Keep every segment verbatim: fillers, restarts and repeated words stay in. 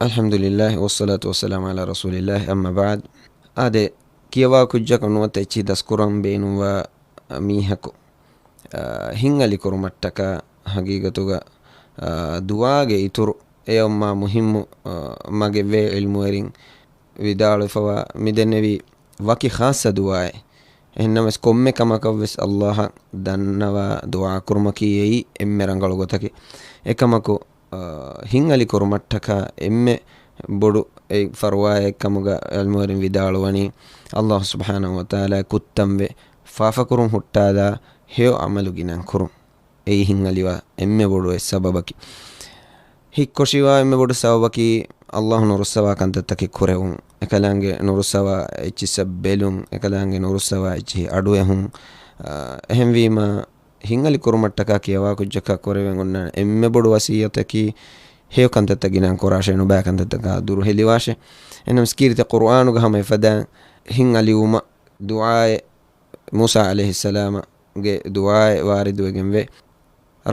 الحمد لله والصلاة والسلام على رسول الله، أما بعد. އާދެ، ކިޔަވާ ކުއްޖަކަށް ނުވަތަ އެއްޗިހި ދަސްކުރަން ބޭނުންވާ މީހަކު، އާ، ހިތްހަލި ކުރުމަށްޓަކާ ހަގީގަތުގަ، އާ، ދުޢާގެ އިތުރު އެޔަށް މާ މުހިއްމު، އާ، މަގެއް ވޭ. ޢިލްމުވެރިން ވިދާޅުވެފަވާ މިދެންނެވީ ވަކި ޚާއްޞަ ދުޢާއެއް. އެހެންނަމަވެސް ކޮންމެ ކަމަކަށްވެސް ﷲ އަށް ދަންނަވާ ދުޢާ ކުރުމަކީ އެއީ އެންމެ ރަނގަޅު ގޮތަކީ. އެކަމަކު، އާ، ހިތްހަލި ކުރުމަށްޓަކާ އެންމެ ބޮޑު އެއް ފަރުވާއެއް ކަމުގަ ޢިލްމުވެރިން ވިދާޅުވަނީ، ﷲ ސުބްޙާނަހޫ ވަތަޢާލާ ކުއްތަންވެ ފާފަކުރުން ހުއްޓާލާ ހެޔޮ ޢަމަލު ގިނަން ކުރުން. އެއީ ހިތްހަލިވާ އެންމެ ބޮޑު އެއް ސަބަބަކީ. ހިތްކޮށިވާ އެންމެ ބޮޑު ސަބަބަކީ ﷲ ނުރުއްސަވާ ކަންތައްތަކެއް ކުރެވުން، އެކަލާނގެ ނުރުއްސަވާ އެއްޗިއްސަށް ބެލުން، އެކަލާނގެ ނުރުއްސަވާ އެއްޗިހި އަޑުއެހުން. އާ، އެހެންވީމާ، ހިތްހަލި ކުރުމަށްޓަކާ ކިޔަވާ ކުއްޖަކާ ކުރެވެން އޮންނަ އެންމެ ބޮޑު ވަސިއްޔަތަކީ، ހެޔޮ ކަންތައްތައް ގިނައިން ކުރާށޭ، ނުބައި ކަންތައްތަކާ ދުރުހެލިވާށޭ. އެހެންނަމަވެސް ކީރިތި ޤުރުއާނުގަ ހަމަ އެފަދައިން ހިތްހަލިވުމަށް ދުޢާއެއް، މޫސާ ޢަލައިހިއްސަލާމްގެ ދުޢާއެއް ވާރިދުވެގެންވޭ.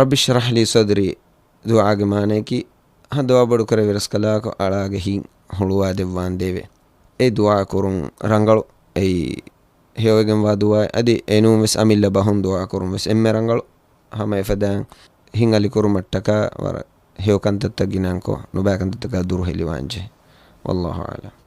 رب اشرح لي صدري ދުޢާގެ މާނަޔަކީ، ހަނދު އާބޮޑުކުރެއްވި ރަސްކަލާކޮ އަޅާގެ ހިތް ހުޅުވާދެއްވާނދޭވެ. އެ ދުޢާ ކުރުން ރަނގަޅު. އެއީ ހެޔޮވެގެންވާ ދުޢާއެއް. އަދި އެނޫންވެސް އަމިއްލަ ބަހުން ދުޢާ ކުރުންވެސް އެންމެ ރަނގަޅު. ހަމަ އެފަދައިން ހިތްހަލި ކުރުމަށްޓަކާ ވަރަށް ހެޔޮ ކަންތައްތައް ގިނައިންކޮށް، ނުބައި ކަންތައްތަކާ ދުރުހެލިވާންޖެހޭ. والله أعلم.